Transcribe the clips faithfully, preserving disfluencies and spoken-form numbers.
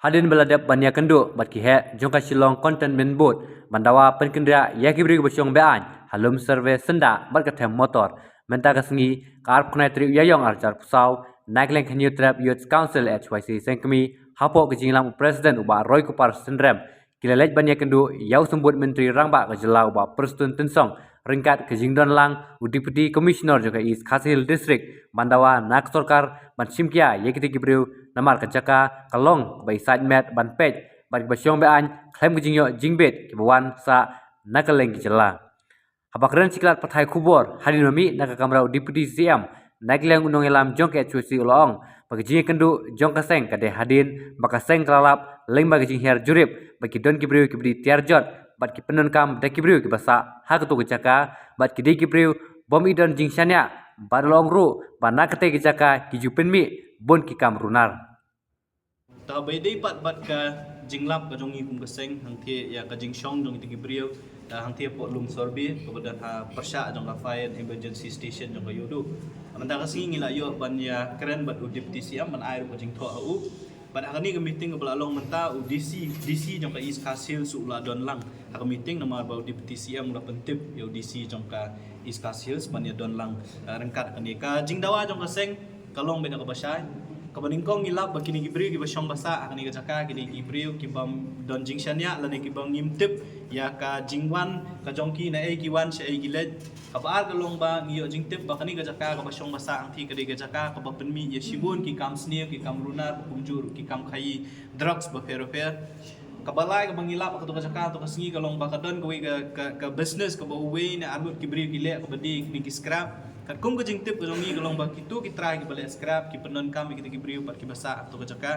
Hadien ba la dep ban ïakynduh bad ki heh jong ka Shillong Cantonment Board ban dawa pynkynriah ïa ki briew kiba shong be-aiñ ha lum survey syndah bad ka them motor, mynta ka sngi ka arphew khyndai tarik u Ïaïong arhajar arphew saw, na ka liang ka Hynñiewtrep Youth Council H Y C Sengkmie, hapoh ka jingïalam u President u Bah Roykupar Synrem, ki la leit ban ïakynduh ïa u Symbud Myntri Rangbah ka jylla u Bah Prestone Tynsong, ryngkat ka jingdon lang u Deputy Commissioner jong ka East Khasi Hills District, ban dawa na ka sorkar ban shim khia ïa kita ki briew, namar ka jaka ka long kaba i sait met ban peit bad kiba shong be-aiñ khlem ka jingïoh jingbit kiba wan sah na kylleng ki jylla. Haba kren sha ki lad pathai khubor hadien ba mih na ka kamra u Deputy C M, na ka liang u nongïalam jong ka H Y C u la ong ba ka jingïakynduh jong ka seng ka dei hadien ba ka seng ka la lap lyngba ka jinghiar jurip ba ki don ki briew kiba dei tiar jot bad ki pyndonkam da ki briew kiba sah ha kato ka jaka, bad ki dei ki briew bym i don jingshaniah, bad u la ong ruh ba na katei ka jaka ki ju pynmih bun ki kam runar. Te ba dei pat bad ka jinglap ka jong ngi kum ka seng hangtei ïa ka jingshong jong kita ki briew, eh, hangtei hapoh lum survey kaba don ha pyrshah jong ka Fire and Emergency Station jong ka Ïewduh. Mynta ka sngi ngi la ïoh ban ïakren bad u Deputy C M ban ai ruh ka jingthoh ha u. Bad ha kane ka meeting kaba la long mynta, u D C, D C jong ka East Khasi Hills u la don lang ha ka meeting, namar ba u Deputy C M u la pyntip ïa u D C jong ka East Khasi Hills ban ïa don lang, eh, ryngkat kane. Ka jingdawa jong ka seng ka long beit na kaba shai. Kaba nyngkong ngi lap ba kine ki briew kiba shong ba sah ha kane ka jaka ki dei ki briew kiba don jingshaniah lane kiba ngim tip ïa ka jingwan ka jong ki, naei ki wan shaei ki leit. Kaba ar ka long ba ngi ïoh jingtip ba kane ka jaka kaba shong ba sah hangtei ka dei ka jaka kaba pynmih ïa shibun ki kam sniew, ki kam runar, kumjuh ruh ki kam khaïi drugs bapher bapher. Kaba lai kaba ngi lap ha kato ka jaka, kato ka sngi ka long ba ka don kawei ka, ka, ka business kaba uwei ne arngut ki briew ki leh kaba dei kine ki scrap. Katkum ka jingtip ka jong ngi ka long ba kito ki trai kiba leh scrap ki pyndonkam ïa kita ki briew pat kiba sah ha kato ka jaka.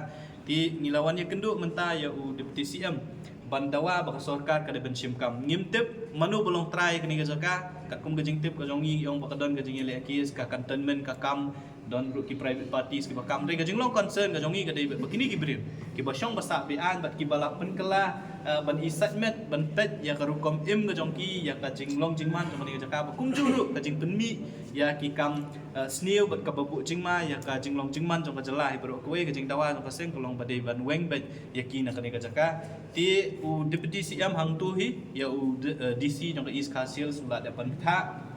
Te ngi la wan ïakynduh mynta ïa u Deputy C M ban dawa ba ka sorkar ka dei ban shim kam. Ngim tip mano ba long trai kane ka jaka, katkum ka jingtip ka jong ngi ong ba ka don ka jingïaleh case, ka cantonment ka kam, don ruh ki private parties kiba kam. Te ka jinglong concern ka jong ngi ka dei ba kine ki briew kiba shong ba sah be-aiñ bad kiba la pynkylla, eh, ban i sait met ban peit ïa ka rukom im ka jong ki, ïa ka jinglong jingman jong kane ka jaka, ba kumjuh ruh ka jingpynmih ïa ki kam, eh, sniew bad kaba buh jingma ïa ka jinglong jingman jong ka jylla. Hi baroh kawei ka jingdawa jong ka seng ka long ba dei ban weng beit ïa ki na kane ka jaka. Te u Deputy C M hangto hi ïa u D-, eh, D C jong ka East Khasi Hills u la dep ban bthah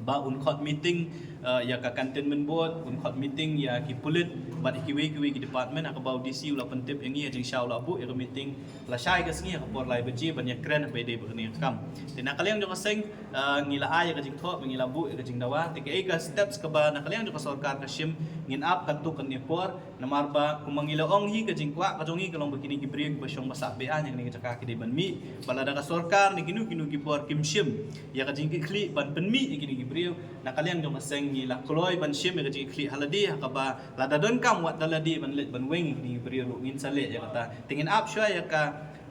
ba un khot meeting, eh, ïa ka cantonment board, un khot meeting ïa ki pulit bad ïa kiwei kiwei ki department, ha kaba u D C u la pyntip ïa ngi ha jingshisha u la buh ïa ka meeting lashai ka sngi ha ka por lai baje ban ïakren ha kaba ïadei bad kane ka kam. Te na ka liang jong ka seng, eh, ngi la ai ïa ka jingthoh ba ngi la buh ïa ka jingdawa. Te kaei ka steps kaba na ka liang jong ka sorkar ka shim, ngin ap katto katne por. Namar ba kumba ngi la ong hi, ka jingkwah ka jong ngi ka long ba kine ki briew kiba shong ba sah be-aiñ ha kane ka jaka ki dei ban mih. Ba lada ka sorkar ne kino kino ki bor kim shim ïa ka jingkitkhlieh ban pynmih ïa kine ki briew, na ka liang jong ka seng ngi la kloi ban shim ïa ka jingkitkhlieh ha lade, ha kaba lada donkam wat da lade ban leit ban weng ïa kine ki briew ruh ngin sa leh ïa kata. Te ngin ap shuwa ïa ka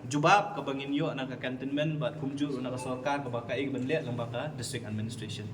jubab kaba ngin ïoh na ka cantonment bad kumjuh ruh na ka sorkar kaba kaei ban leh lyngba ka district administration.